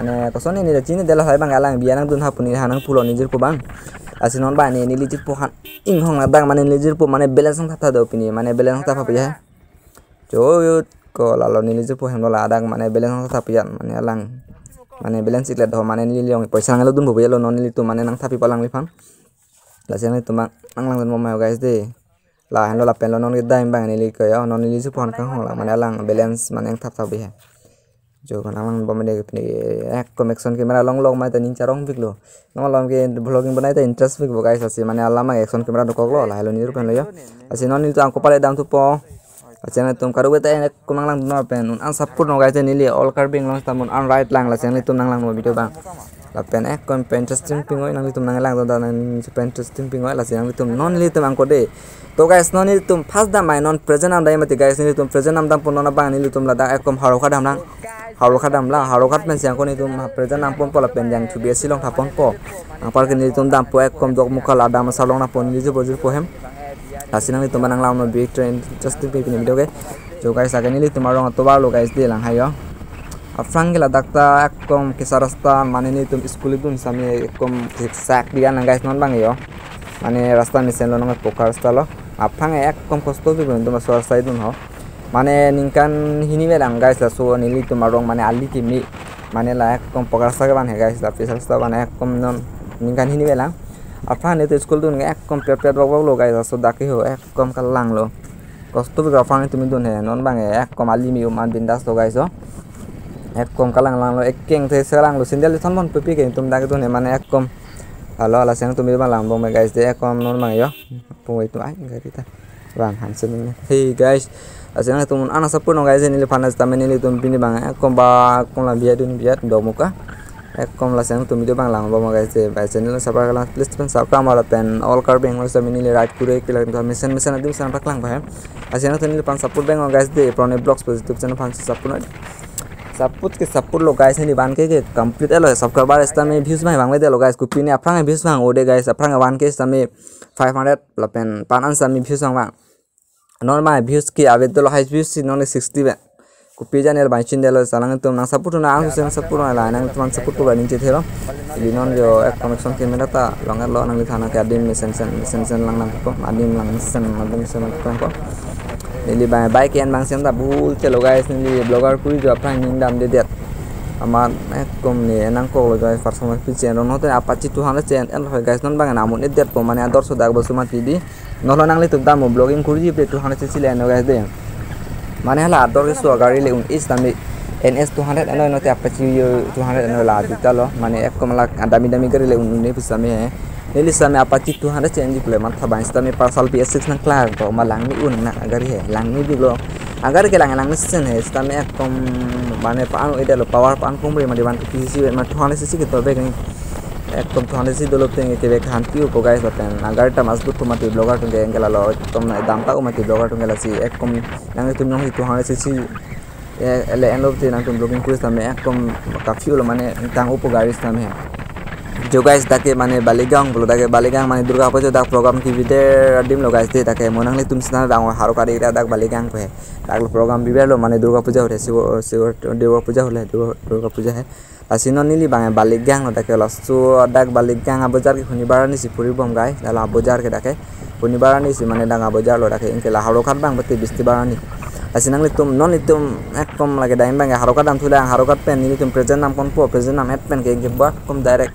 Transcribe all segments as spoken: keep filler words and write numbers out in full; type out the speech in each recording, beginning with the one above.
Mane koson neli chini dela hai bang alang biya nangdun ha pu neli ha nangpulo neli jirpo bang. Lasi non bang neli jirpo han inghong ladak mane neli jirpo mane balance nangthap thap do pini mane balance nangthap thap ya. Chot ko lalo neli jirpo hem lo ladak mane balance nangthap thap ya mane alang mane balance iklet do mane neli long poisa nanglo dunpo ya lo non nelitum mane nangthap pi palangliphan. Lasi nangtum bang nanglangdun bom guys de. Lahenlo lapen lo non kedam bang neli ko yo non neli jirpo han kanghong la mane alang balance mane nangthap thap bihe. Jo kan alang bom de pini ekkom action camera long long mane ta ning charong piklo. Non alom ke vlogging bonai ta interest pikpo guys lasi mane alam action camera dokoklo lahelo neli pen lo yo. Lasi non nelitum angko pale damthupo. Lasi nangtum kado beta ekkom nanglangdun pen un-an support non guys neli all Karbi Anglong sita un-an right lang lasi nangtum nanglangdun video bang. Lapen ekkom pen interesting pingoi nanglitum nanglangdun da nang pen interesting pingoi lasi nangtum non nelitum angko de. To guys non nelitum first dam ai non present dam dai mati guys nelitum present dam dampo non abang nelitum ladak ekkom Howraghat dam lang. Howraghat dam la Howraghat pen siang ko nelitum present dam ponpo lapen jang chubi asi long thap ponpo. Angpar ke nelitum dampo ekkom Dokmoka la dam asar long nangpo neli jirpo jirpo hem. Lasi nangtum bang nanglang no big train just to be pini video ke. Jo guys lake nelitum arong atovar lo guys de lang hayo. Aphrang ke ladak ta ekkom kesa rasta mane nelitum school dun sami ekkom sak dia nang guys non bang yo. Mane rasta mesen lo nang poka rasta lo. Aphrang ekkom kosto bi nelitum aso rasta dun ho. Mane ningkan hini velang guys laso nelitum arong mane ali kimi. Mane la ekkom poka rasta ke ban he guys la pis rasta ban ekkom non ningkan hini velang. Aphrang nelitum school dun ekkom pet pet bok bok lo guys laso dak ke ho ekkom kalang lo. Kosto bi aphrang nelitum dun he non bang ekkom ali mi uman bindas lo guys o. Ekkom kalang lang lo ekeng the selang lo sandal thon mon pepi ke nelitum dak dun he mane ekkom. Halo lasi nangtum bang lang bom guys de ekkom non bang yo. Pungoi tu ai gari ta. Bang hansen ni. Hey guys. Lasi nangtum un-an support non guys neliphan sita nelitum pini bang ekkom ba ekkom la biya dun biya Dokmoka. Ekkom lasi nangtum video bang lang bom guys de. Bai channel subscribe lang please pen subscribe mala pen all Karbi Anglong sita neli right kure kila mesen mesen adim sang paklang ba he. Lasi nangtum neliphan support bang guys de. Prone Vlogs YouTube channel phan support non. Support ke support lo guys neli ban ke ke complete lo subscriber sita views bang bang de lo guys kopi ni aphrang views bang ode guys aphrang one K sita five hundred lapen pan an sami views ang bang. Non ma views ke ave dolo high views si non sixty ba. Kopi channel bai chin delo salang tum nang support na ang sen support na la nangtum support ko ba ning chethelo. Ili non jo ekkom action camera ta long lo nangli thana ke adim mesen sen mesen sen lang nangpo adim lang sen adim sen lang ko. Ili bai bai ke an bang sen ta bul chelo guys neli vlogger kuri jo aphrang ning damde det. Amat ekkom ni nangkok lo guys performance pi chen ron hote Apache two hundred chen en lo guys non bang namun edet po mane ador so dak bo sumati di. Nolo nanglitum dam vlogging kurji pe two hundred cc le no guys de. Mane hala ador ke so gari le un-e sitame N S two hundred eno eno te Apache two hundred eno la dita lo. Mane ekkom la dami dami gari le un-e pusitame he. Neli sitame Apache two hundred chenji pule matha bang sitame pasal P S six nangklang to ma langme un na gari he. Langme di lo. Agar ke lang lang sen he sitame ekkom mane pan ede lo power pan pumri ma diwan P C C ma two hundred cc ke to bek ni. Ekkom two hundred cc dolo teng ke bek han tiu po guys lapen agar ta mas but mati vlogger tung ke engke la lo ekkom na dam ta mati vlogger tung ke lasi ekkom nangtum nong two hundred cc ele enlo te nangtum vlogging kuri sitame ekkom kafiu lo mane tang upo gari sitame he. Jo guys dak ke mane Baligang pulo dak ke Baligang mane Durga Puja dak program ki video adim lo guys de dak ke mo nanglitum sina dang Howraghat area dak Baligang ko he. Dak lo program biber lo mane Durga Puja hore Sibo Sibo Durga Puja hore Durga Durga Puja he. Lasi non neli bang Baligang lo dak ke laso dak Baligang abojar ke hunibar ani si puri bom guys dala abojar ke dak ke hunibar ani si mane dak abojar lo dak ke ingke la Howraghat bang bete bistibar ani. Lasi nanglitum non itum ekkom lake daim bang Howraghat dam thulang Howraghat pen nelitum present nam konpo present nam et pen ke ingke bak kom direct.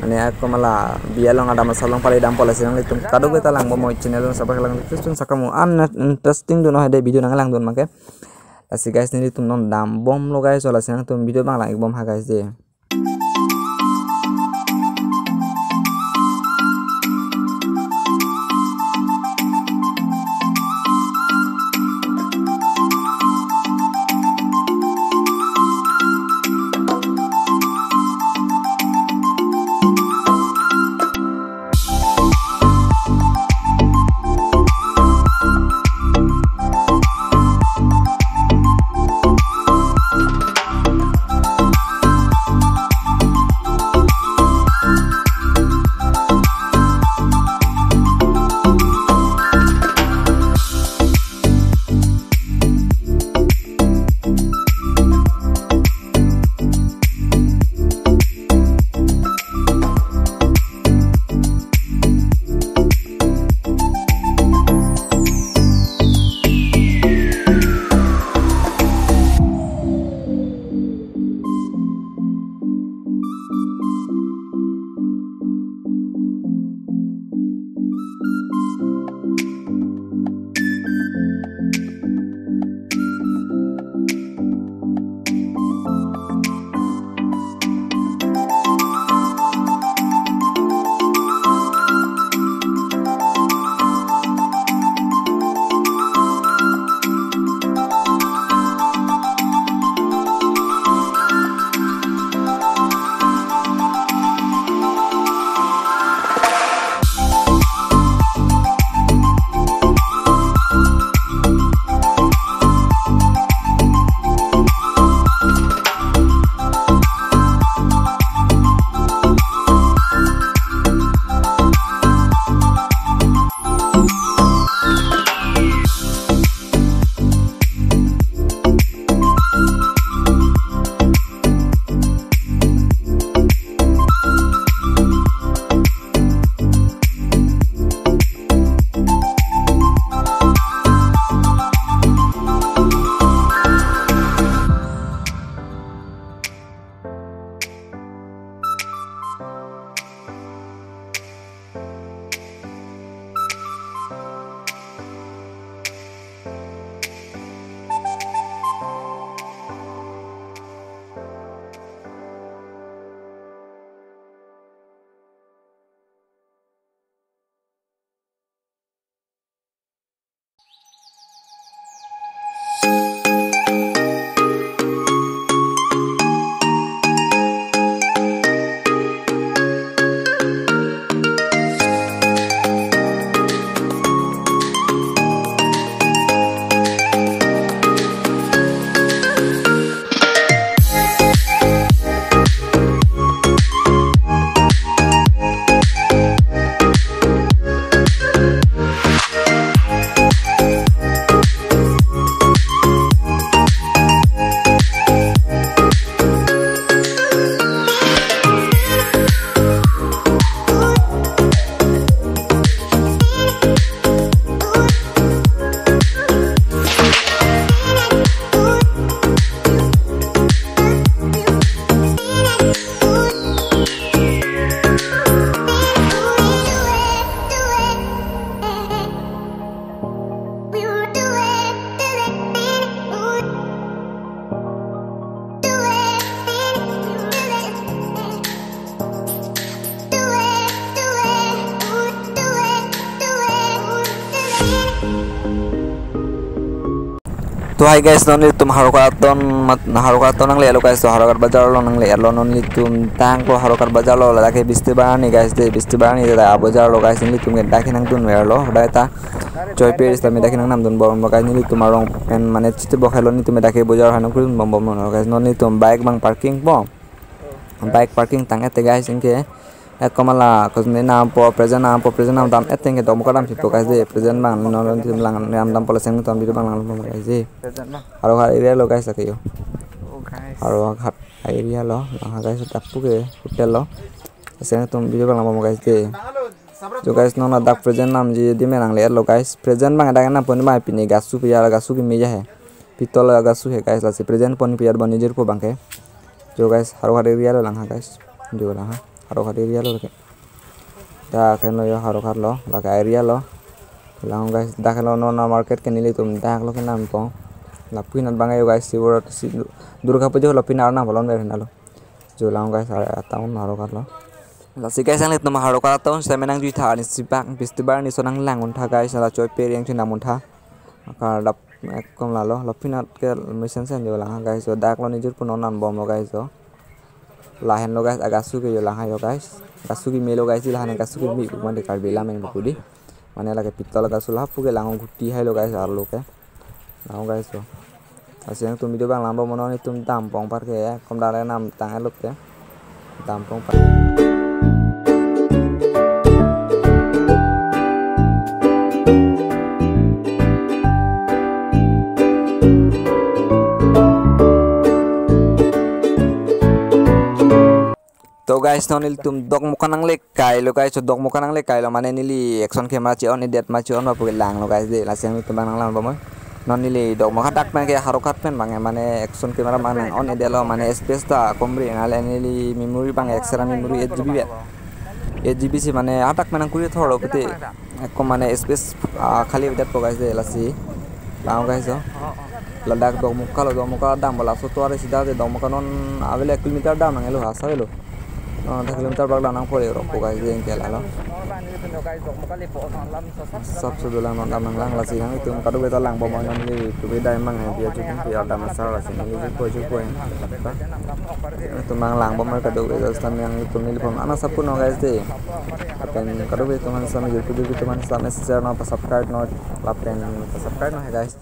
Mane ekkom ala biya long adam salong pale dampo lasi nanglitum kado beta lang bo mo channel subscribe lang please tun sakamu an interesting dun hade video nanglang dun make. Lasi guys nelitum non dam bom lo guys lasi nangtum video bang lang ik bom ha guys de. So hi guys, non nelitum Howraghat aton mat, Howraghat aton nangle-etlo guys. So Howraghat bazar along nangle-etlo, non nelitum tangko Howraghat bazar along, lake Bistibar arni guys de, Bistibar arni de bazar along guys, nelitum ke dak nangdunverlo, dak ta choi peri sitame dak nangnamdunbomlo guys, nelitum arong pen mane chitibok helo, nelitum dak ke bazar hanu krun bombomlo guys, non nelitum bike abang parkingpo, bike parking tang-et te guys, anke ekkom la kosne nampo, present nampo, present namdam-et te, anke Dokmoka dampipo guys de, present abang non nelitum langdampo, lason nelitum video abang langlonpo guys de. Howraghat area lo guys, lake yo. Oh guys. Howraghat area lo, lang ha guys, dak pu ke hotel lo. Lason nelitum video abang langlonpo guys de. So guys, non ladak present namji dime nangle-etlo guys. Present abang dak nampo ni abang pini gasu pi ar, gasu kimi ja he. Pitol gasu he guys, lasi present ponji pi ar, bon nijirpo abang ke. So guys, Howraghat area lo, lang ha guys. Di lang ha. Howraghat area lo ke. Dak henlo yo Howraghat lo, lake area lo. Lang guys, dak henlo non market ke nelitum dak lo kenampo. Lapu-an abang yo guys, Sivaratri si Durga Puja lo, pini arnam balon ber henlo. So lang guys, area town Howraghat lo. Lasi guys, nanglitum Howraghat town sitame nangjuitha, arni sibak Bistibar arni so nanglang untha guys, la choi peri ang china untha. Akar dap ekkom lalo, lapu-an ke mesen sen jo lang ha guys. So dak lo nijirpo, non nangbomlo guys. So lahenlo guys, agasu ke yo lang ha yo guys. Gasu kimi lo guys, lahen gasu kimi bukan di Karbi lam yang buku di. Mane lake pitol gasu, lapu ke lang guti hai lo guys, arlo ke. Lang guys, so. Lason nelitum video abang langbomlo, non nelitum dampo anparke, ekkom dak le namtang-etlo te. Dampo anpar. To guys, non nelitum Dokmoka nanglekailo guys, so Dokmoka nanglekailo, mane neli action camera che-on-edet ma che-on ma pu ke langlo guys de, lason nelitum abang nanglangbomlo. Non neli Dokmoka dak pen ke Howraghat pen abang mane action camera abang nang-on-edetlo, mane space ta komri nale, neli memory abang extra memory eight G B vet. Eight G B si mane hadak pen nangkuri thorlo pete. Ekkom mane space, ah, khali vedetpo guys de, lasi. Lang guys, so. Ladak Dokmoka lo, Dokmoka dampo, laso tovar sida de Dokmoka non avelo, ek kilometer dam nanglo, ha, asavelo. Non adak kilometer bak dam nangpo le rokpo guys de, anke lalo. Sap sudu lang non dam nanglang, lasi nangtum kadokave ta langbomlo, non nelitum dam abang, eh, dia chupung pi ar dam asar, lasi neli jupo jupo, eh. Nangtum abang langbomlo kadokave ta, sitame nangtum neliphan ana support non guys de. Lapen kadokave atum aphan sitame YouTube, YouTube atum aphan sitame share non, pa-subscribe non, lapen pa-subscribe non he guys.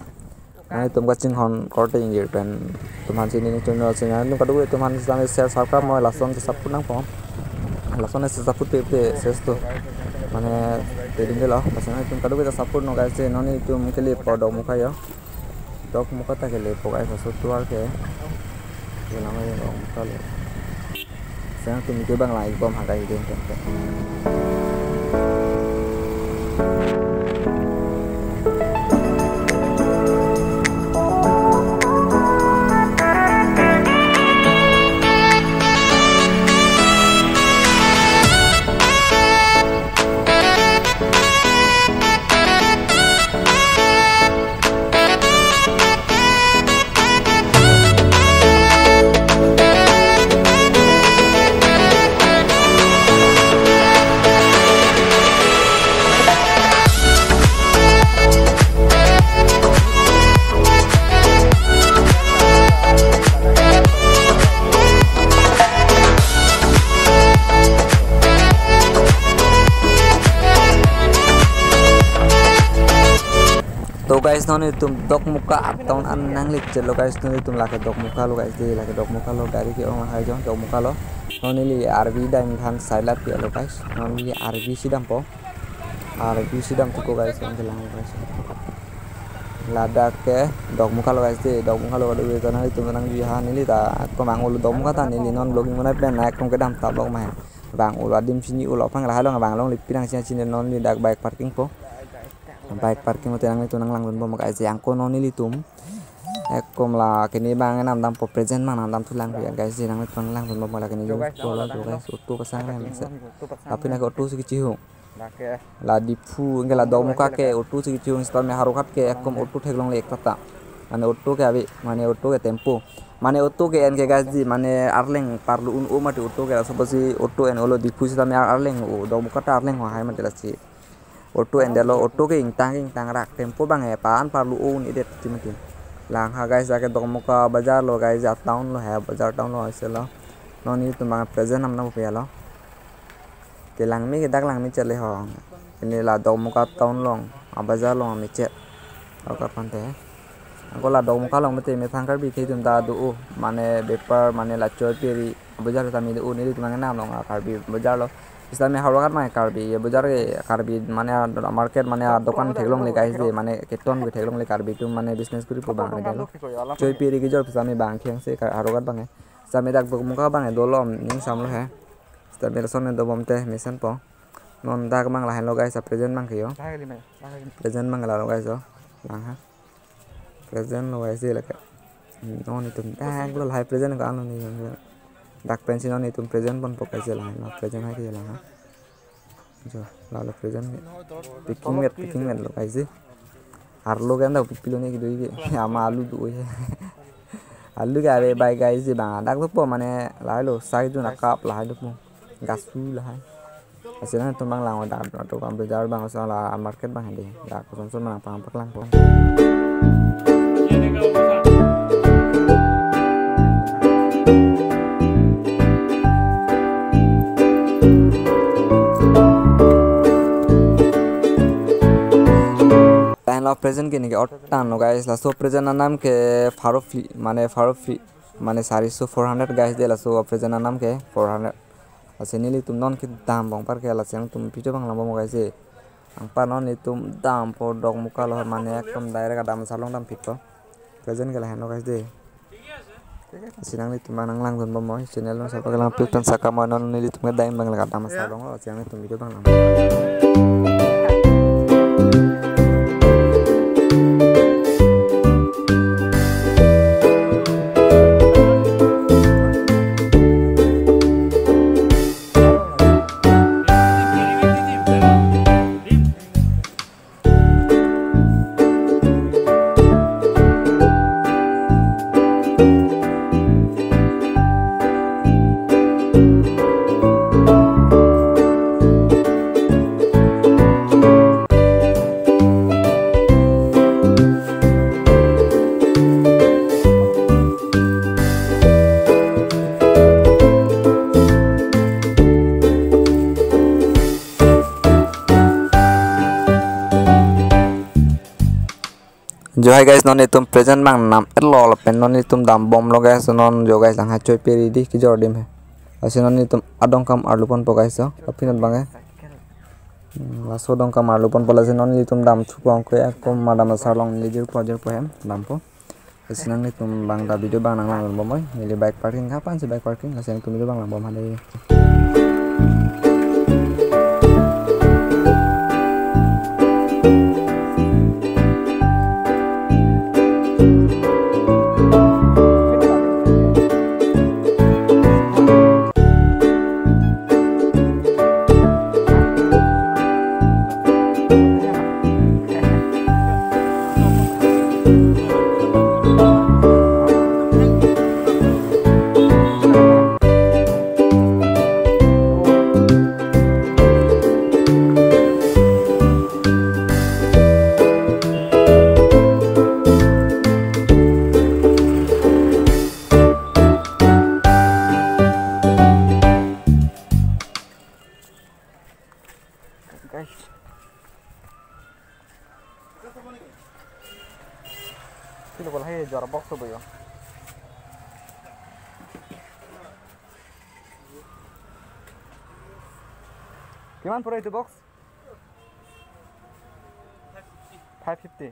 Nangtum kachinghon korte ingjir pen atum aphan si neli channel si nangtum kadokave atum aphan sitame share, subscribe non, lason support nangpo. Lason support pe pe ses to. Mane te ding lo, lason nangtum kadokave ta support non guys de, non nelitum kelepo Dokmoka yo. Dokmoka ta kelepo guys, laso tovar ke. Kelang yo Dokmoka lo. Lason nelitum ke abang lang-ikbom ha guys de, pen pen. To guys, non nelitum Dokmoka aton an nanglekchelo guys, non nelitum lake Dokmoka lo guys de, lake Dokmoka lo, gari ke-ong lahai jong Dokmoka lo. Non neli Arbi dam aphan sailat ke lo guys, non neli Arbi si dampo. Arbi si dam tuko guys, yang kelang guys. Ladak ke Dokmoka lo guys de, Dokmoka lo, kadokave ta nanglitum nangjuiha, neli ta kemang olo Dokmoka ta, neli non vlogging monai pen nang ekkom kedam ta vlog ma he. Bang olo adim chini olo aphan lahai along bang longle, pirang chini chini, non neli dak bike parking po. Bike parking pote nanglitum nanglangdunbom guys, yang ko non nelitum. Ekkom la kene abang namdampo, present abang namdamthulang pi guys, nanglitum nanglangdunbom, la kene jo guys, jo guys, auto pasang rem se. Lapen ke auto si kechihung. La Diphu, anke la Dokmoka ke auto si kechihung, sitame Howraghat ke ekkom auto theklongle ek tata. Mane auto ke ave, mane auto ke tempo. Mane auto ke-en ke guys de, mane arleng parlu un-o mati auto ke, laso apotsi auto en-olo, Diphu sitame ar-, arleng o, Dokmoka ta arleng ho hai mati, lasi auto endetlo, auto ke ingtang ingtang rak, tempo abang e pa-an parlu un-edet ti mati. Lang ha guys, dak ke Dokmoka bazar lo guys, a town lo he, bazar town lo ase lo. Non nelitum bang present nam na puya lo. Ke langme ke dak langme chale ho. Ini la Dokmoka town along, a bazar along me chet. Dokmoka pante. Ako la Dokmoka along mete methang Karbi ke tum ta do o. Mane bepar, mane la choi peri, bazar ta me do o, nelitum bang nam along a Karbi bazar lo. Sitame Howraghat bang Karbi, ye bazar ke Karbi mane a market mane a dokan theklongle guys de, mane keton ke theklongle Karbi atum mane business kuri pu bang de lo. Choi peri kejor sitame bang kheng se Howraghat bang. Sitame dak Dokmoka bang dolo ning sam lo he. Sitame lason dobom te mesen po. Non dak bang lahen lo guys, a present bang ke yo. Present bang la lo guys yo. Lang ha. Present lo guys de lake. Non nelitum dak lo lahai present ko ano ni. Dak pensi non nelitum present ponpo guys de lahai lo, present hai ke lang ha. Jo, la lo present ke. Packing vet, packing vet lo guys de. Arlo kan dak pipilo ni kedo ke. Ama alu do ye. Alu ke ave bai guys de bang. Dak dopo mane lahai lo, sai jun akap lahai dopo. Gasu lahai. Lasi nangtum bang lang dak, dak Dokmoka bazar bang, so la market bang de. Dak koson son bang pang paklang po. Lahen lo present ke neke ot tan lo guys, laso present anam ke pharo phli, mane pharo phli, mane sariso, four hundred guys de, laso present anam ke four hundred. Lasi nelitum non ke dambom apar ke lasi nangtum video bang langbom guys de. Anpar non nelitum dampo Dokmoka lo mane ekdom direct adam asar along dam phitpo. Present ke lahen lo guys de. Lasi nanglitum bang nang langdunbom oi, channel along sapa kelang pik tan saka mo non nelitum ke dam bang le adam asar along lo, lasi nanglitum video bang lang. Jo hai guys, non nelitum present bang nam et lo lapen non nelitum dambom lo guys, non jo guys, lang ha choi peri di kejor adim he. Lasi non nelitum adongkam arlu ponpo guys, so aphi non bang he. Hmm, laso adongkam arlu ponpo, lasi non nelitum dam thupo angko ya, kom madam asar along neli jirpo jirpo hem dampo. Lasi nanglitum bang ta video bang nang langbom oi. Neli bike parking kapan si bike parking, lasi nangtum video bang langbom hade. Guys. Silo ko lahai jor box to boyo. কিমান পৰে এইটো box? Five fifty.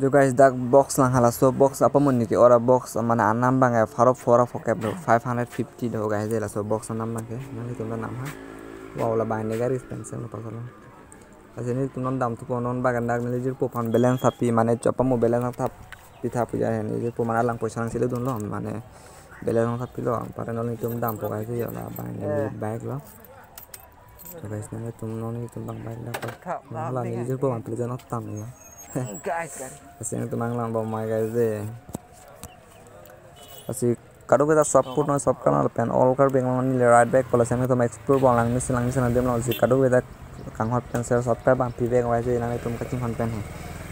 Jo guys, dak box lang ha, laso box apa mun niki ora box mane anam bang ya pharo phora phokep do, five hundred fifty do guys, de laso box anam bang ke, nanglitum ta nam ha. Wow, la bang ne gari expensive lo pasal. Lasi nelitum non dam thupo, non bang dak neli jirpo aphan balance thappi mane chopamo balance thappi tha puja he, neli jirpo mane alang poisa nang sile dun lo mane balance thappi lo, anpar non nelitum dampo guys, yo la bang neli bike lo. So guys, nanglitum non nelitum bang bike dak pa. Kha, non la bang neli jirpo aphan present ot tam yo. Guys, guys. Lasi nangtum bang langbom mai guys de. Lasi Kadokave ta support non, subscribe non lapen all Karbi Anglong neli right back pala si nanglitum explore bang langmesen langmesen adim alongsi kadokave ta kanghon pen share subscribe bang pipe guys, nanglitum kachinghon pen he.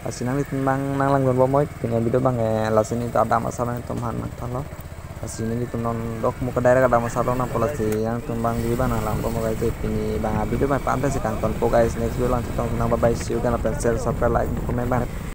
Lasi nanglitum bang nanglangdun bom moi, pini video bang eh, lasi neli ta adam asar nanglitum aphan nangthanlo. Lasi nelitum non dokmoka direct adam asar lonang pala si nanglitum bang di bang nanglang bom guys, pini bang a video bang pu-an pensi kangtonpo guys, next video along chetong nang, bye bye, see you again, lapen share subscribe like comment bang.